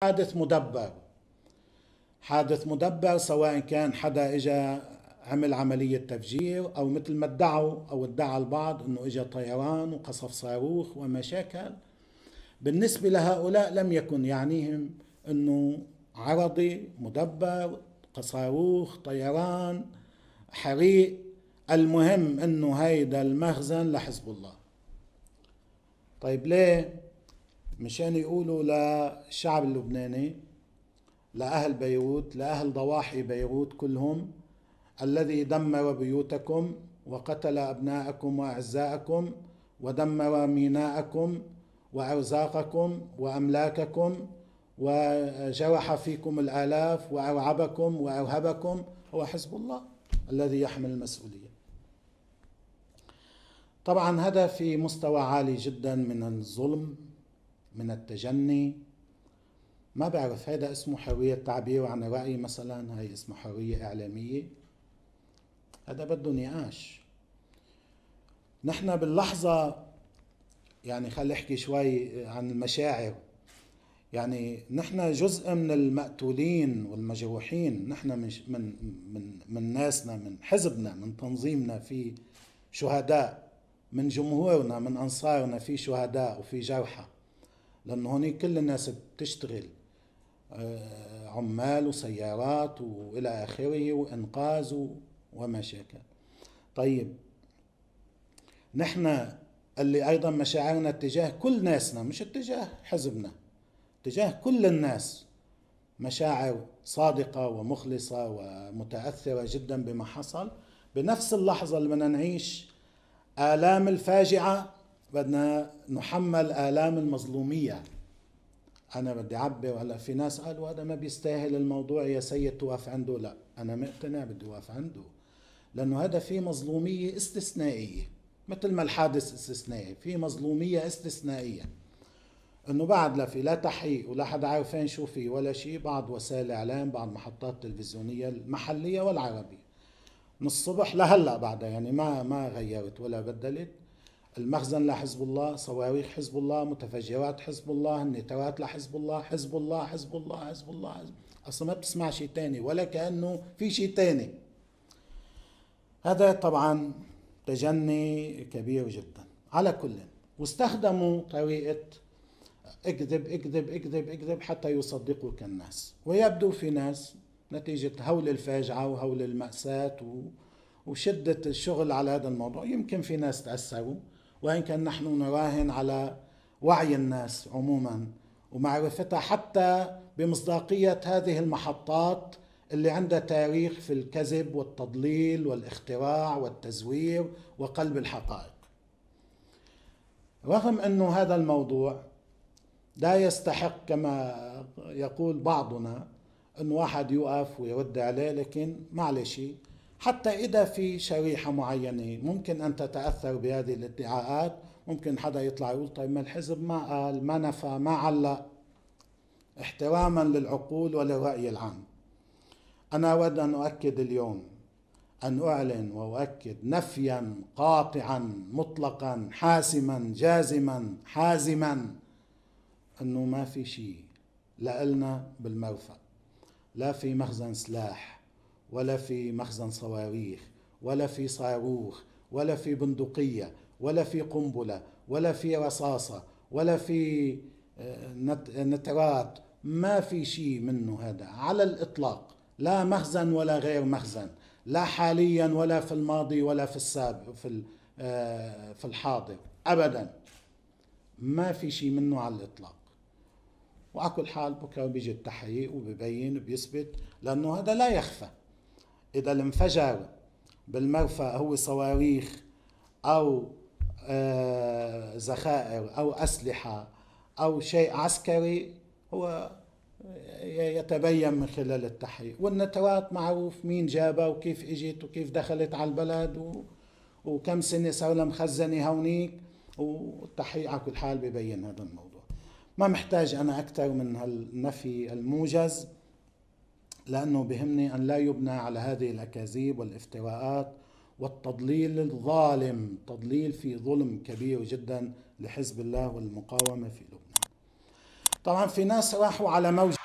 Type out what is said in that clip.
حادث مدبر، حادث مدبر، سواء كان حدا اجى عمل عملية تفجير او مثل ما ادعوا او ادعى البعض انه اجى طيران وقصف صاروخ وما شاكل. بالنسبة لهؤلاء لم يكن يعنيهم انه عرضي مدبر، صاروخ، طيران، حريق، المهم انه هيدا المخزن لحزب الله. طيب ليه؟ مشان يقولوا للشعب اللبناني، لأهل بيروت، لأهل ضواحي بيروت كلهم، الذي دمر بيوتكم وقتل أبناءكم وأعزائكم ودمر ميناءكم وأرزاقكم وأملاككم وجرح فيكم الآلاف وأرعبكم وأرهبكم، هو حزب الله الذي يحمل المسؤولية. طبعا هذا في مستوى عالي جدا من الظلم، من التجني. ما بعرف هذا اسمه حرية تعبير عن الرأي مثلا، هاي اسمه حرية إعلامية؟ هذا بده نقاش. نحن باللحظة يعني خلي احكي شوي عن المشاعر، يعني نحن جزء من المقتولين والمجروحين، نحن من من من من ناسنا، من حزبنا، من تنظيمنا في شهداء، من جمهورنا، من انصارنا في شهداء وفي جرحى، لانه هونيك كل الناس بتشتغل، عمال وسيارات والى اخره وانقاذ وما شاكل. طيب نحن اللي ايضا مشاعرنا اتجاه كل ناسنا، مش اتجاه حزبنا، تجاه كل الناس مشاعر صادقة ومخلصة ومتأثرة جدا بما حصل. بنفس اللحظة اللي بدنا نعيش آلام الفاجعة بدنا نحمل آلام المظلومية. أنا بدي أعبر، هلا في ناس قالوا هذا ما بيستاهل الموضوع يا سيد توقف عنده، لا أنا مقتنع بدي أوقف عنده، لأنه هذا في مظلومية استثنائية، مثل ما الحادث استثنائي في مظلومية استثنائية، انه بعد لا في لا تحقيق ولا حدا عارفين شو في ولا شيء. بعض وسائل الاعلام، بعض محطات التلفزيونيه المحليه والعربيه من الصبح لهلا بعدها، يعني ما غيرت ولا بدلت. المخزن لحزب الله، صواريخ حزب الله، متفجرات حزب الله، النترات لحزب الله، حزب الله حزب الله حزب الله، حزب. اصلا ما بتسمع شيء ثاني ولا كانه في شيء ثاني. هذا طبعا تجني كبير جدا على كل. واستخدموا طريقه اكذب اكذب اكذب اكذب حتى يصدقوك الناس، ويبدو في ناس نتيجة هول الفاجعة وهول المأساة وشدة الشغل على هذا الموضوع يمكن في ناس تأثروا، وإن كان نحن نراهن على وعي الناس عموما ومعرفتها حتى بمصداقية هذه المحطات اللي عندها تاريخ في الكذب والتضليل والاختراع والتزوير وقلب الحقائق. رغم أنه هذا الموضوع لا يستحق كما يقول بعضنا أن واحد يقف ويرد عليه، لكن معلش حتى إذا في شريحة معينة ممكن أن تتأثر بهذه الادعاءات، ممكن حدا يطلع يقول طيب ما الحزب ما قال، ما نفى، ما علق. احتراما للعقول وللرأي العام، أنا أود أن أؤكد اليوم، أن أعلن وأؤكد نفيا قاطعا مطلقا حاسما جازما حازما أنه ما في شيء لإلنا بالمرفأ، لا في مخزن سلاح ولا في مخزن صواريخ ولا في صاروخ ولا في بندقية ولا في قنبلة ولا في رصاصة ولا في نترات، ما في شيء منه هذا على الإطلاق، لا مخزن ولا غير مخزن، لا حاليا ولا في الماضي ولا في السابق في الحاضر، أبدا ما في شيء منه على الإطلاق. وعلى كل حال بكره بيجي التحقيق وببين وبيثبت، لأنه هذا لا يخفى. إذا الانفجر بالمرفأ هو صواريخ أو ذخائر أو أسلحة أو شيء عسكري، هو يتبين من خلال التحقيق. والنترات معروف مين جابها وكيف اجت وكيف دخلت على البلد وكم سنة صار لها مخزنة هونيك، والتحقيق على كل حال ببين هذا الموضوع. ما محتاج أنا أكثر من هالنفي الموجز، لأنه بهمني أن لا يبنى على هذه الأكاذيب والافتراءات والتضليل الظالم، تضليل في ظلم كبير جدا لحزب الله والمقاومة في لبنان. طبعا في ناس راحوا على موجة.